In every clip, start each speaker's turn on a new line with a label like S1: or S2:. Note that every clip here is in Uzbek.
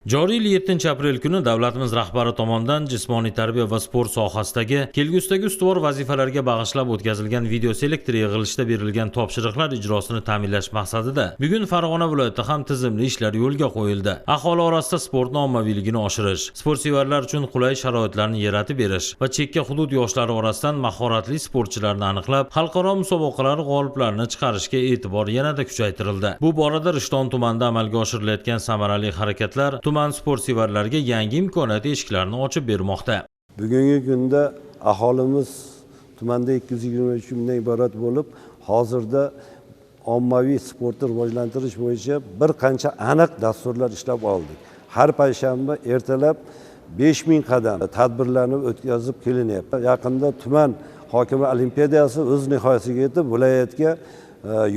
S1: Joriy yil 7-aprel kuni davlatimiz rahbari tomonidan jismoniy tarbiya va sport sohasidagi kelgusidagi ustuvor vazifalarga bag'ishlab o'tkazilgan videoselektor yig'ilishida berilgan topshiriqlar ijrosini ta'minlash maqsadida bugun Farg'ona viloyatida ham tizimli ishlar yo'lga qo'yildi. Aholi orasida sportni ommaviyligini oshirish, sportsevarlar uchun qulay sharoitlarni yaratib berish va chekka hudud yoshlari orasidan mahoratli sportchilarni aniqlab, xalqaro musobaqalar g'oliblarini chiqarishga e'tibor yanada kuchaytirildi. Bu borada Rishton tumanida amalga oshirilayotgan samarali harakatlar tuman sportsevarlarga yangi imkoniyat eshiklarini ochib bermoqda.
S2: Bugungi kunda aholimiz tumanda 223 mingdan iborat bo'lib, hozirda ommaviy sportni rivojlantirish bo'yicha bir qancha aniq dasturlar ishlab oldik. Har payshanba ertalab 5000 qadam tadbirlarni o'tkazib kelinyapti. Yaqinda tuman hokimi olimpiadasi o'z nihoyasiga yetib, viloyatga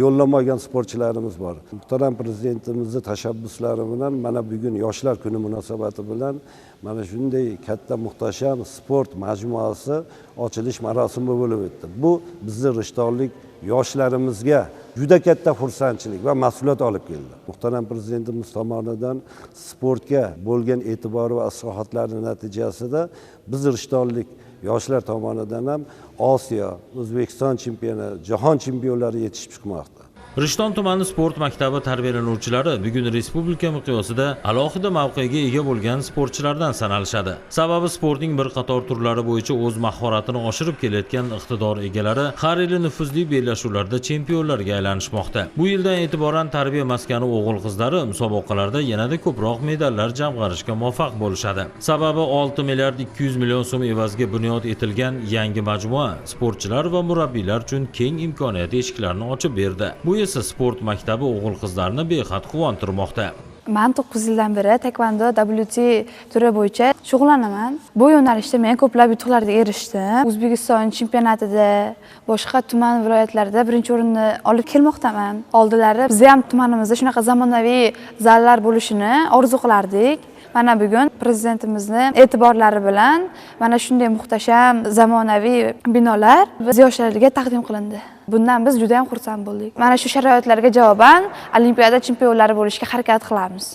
S2: yo'llanma olgan sportchilarimiz bor. Muhtaram prezidentimizning tashabbuslari bilan mana bugun Yoshlar kuni munosabati bilan mana shunday katta muhtasham sport majmuasi ochilish marosimi bo'lib o'tdi. Bu bizni rishtonlik yoshlarimizga juda katta xursandchilik va mas'uliyat olib keldi. Muhtaram prezidentimiz tomonidan sportga bo'lgan e'tibor va islohotlari natijasida biz rishtonlik yoshlar tomonidan ham Osiyo, O'zbekiston chempioni, jahon chempionlari yetishib chiqmoqda.
S1: Rishton tumani sport maktabi tarbiyalanuvchilari bugun respublika miqyosida alohida mavqega ega bo'lgan sportchilardan sanalishadi. Sababi sportning bir qator turlari bo'yicha o'z mahoratini oshirib kelayotgan iqtidor egalari har yili nufuzli bellashuvlarda chempionlarga aylanishmoqda. Bu yildan e'tiboran tarbiya maskani o'g'il-qizlari musobaqalarda yanada ko'proq medallar jamg'arishga muvaffaq bo'lishadi. Sababi 6 milliard 200 million so'm evaziga bunyod etilgan yangi majmua sportchilar va murabbiylar uchun keng imkoniyat eshiklarini ochib berdi. Bu esa sport maktabi o'g'il-qizlarni behad quvontirmoqda.
S3: Men 9 yildan beri taekwondo WT turi bo'yicha shug'ullanaman. Bu yo'nalishda men ko'plab yutuqlarga erishdim. O'zbekiston chempionatida, boshqa tuman viloyatlarida birinchi o'rinni olib kelmoqdaman. Oldilari biz ham tumanimizda shunaqa zamonaviy zallar bo'lishini orzu qilardik. Mana bugun prezidentimizni e'tiborlari bilan mana shunday muhtasham zamonaviy binolar biz yoshlarga taqdim qilindi. Bundan biz juda ham xursand bo'ldik. Mana shu sharoitlarga javoban olimpiada chempionlari bo'lishga harakat qilamiz.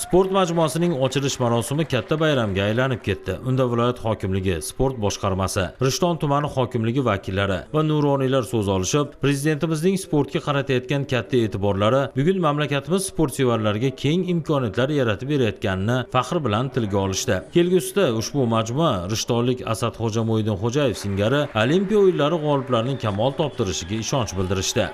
S1: Sport majmuasining ochilish marosimi katta bayramga aylanib ketdi. Unda viloyat hokimligi, sport boshqarmasi, Rishton tumani hokimligi vakillari va nuroniylar so'z olishib, prezidentimizning sportga qaratayotgan katta e'tiborlari bugun mamlakatimiz sportsevarlariga keng imkoniyatlar yaratib berayotganini faxr bilan tilga olishdi. Kelgusida ushbu majmua rishtonlik Asadxo'ja Mo'ydinxo'jayev singari Olimpiya o'yinlari g'oliblarining kamol toptirishiga ishonch bildirishdi.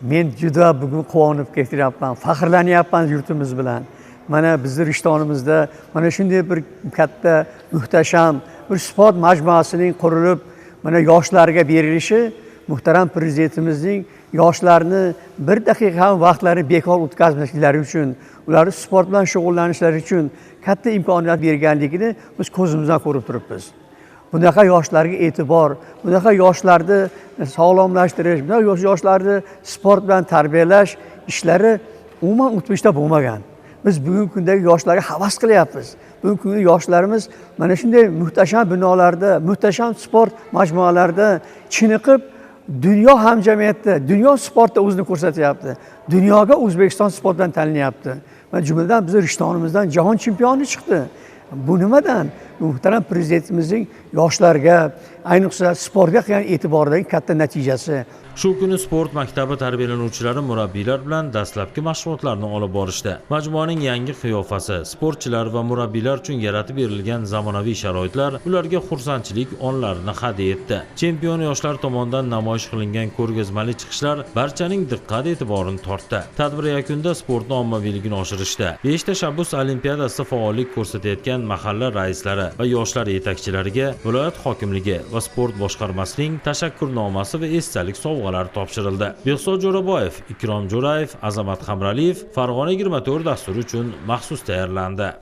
S4: Men juda bugun quvonib ketyapman, faxrlanyapman yurtimiz bilan. Mana bizni Rishtonimizda mana shunday bir katta, muhtasham bir sport majmuasining qurilib, mana yoshlarga berilishi muhtaram prezidentimizning yoshlarni bir daqiqa ham vaqtlarini bekor o'tkazmasliklari uchun, ularni sport bilan shug'ullanishlari uchun katta imkoniyat berganligini biz ko'zimizdan ko'rib turibmiz. Bunaqa yoshlarga e'tibor, bunaqa yoshlarni sog'lomlashtirish, bunaqa yoshlarni sport bilan tarbiyalash ishlari umuman o'tmishda bo'lmagan. Biz bugungi kundagi yoshlarga havas qilyapmiz. Bugungi kunda yoshlarimiz mana shunday muhtasham binolarda, muhtasham sport majmualarida chiniqib, dunyo hamjamiyatida, dunyo sportda o'zini ko'rsatyapti. Dunyoga O'zbekiston sport bilan tanilyapti. Mana jumladan biz Rishtonimizdan jahon chempioni chiqdi. Bu nimadan? Muhtaram prezidentimizning yoshlarga, ayniqsa sportga qilgan e'tiboridagi katta natijasi.
S1: Shu kuni sport maktabi tarbiyalanuvchilari murabbiylar bilan dastlabki mashg'ulotlarni olib borishdi. Majmuaning yangi qiyofasi, sportchilar va murabbiylar uchun yaratib berilgan zamonaviy sharoitlar ularga xursandchilik onlarini hadya etdi. Chempion yoshlar tomonidan namoyish qilingan ko'rgazmali chiqishlar barchaning diqqat e'tiborini tortdi. Tadbir yakunida sportni ommaviyligini oshirishda 5 tashabbus olimpiadasida faollik ko'rsatayotgan mahalla raislari va yoshlar yetakchilariga viloyat hokimligi va sport boshqarmasining tashakkurnomasi va esdalik sovg'alari topshirildi. Behzod Jo'raboyev, Ikrom Jo'rayev, Azamat Hamraliyev, Farg'ona 24 dasturi uchun maxsus tayyorlandi.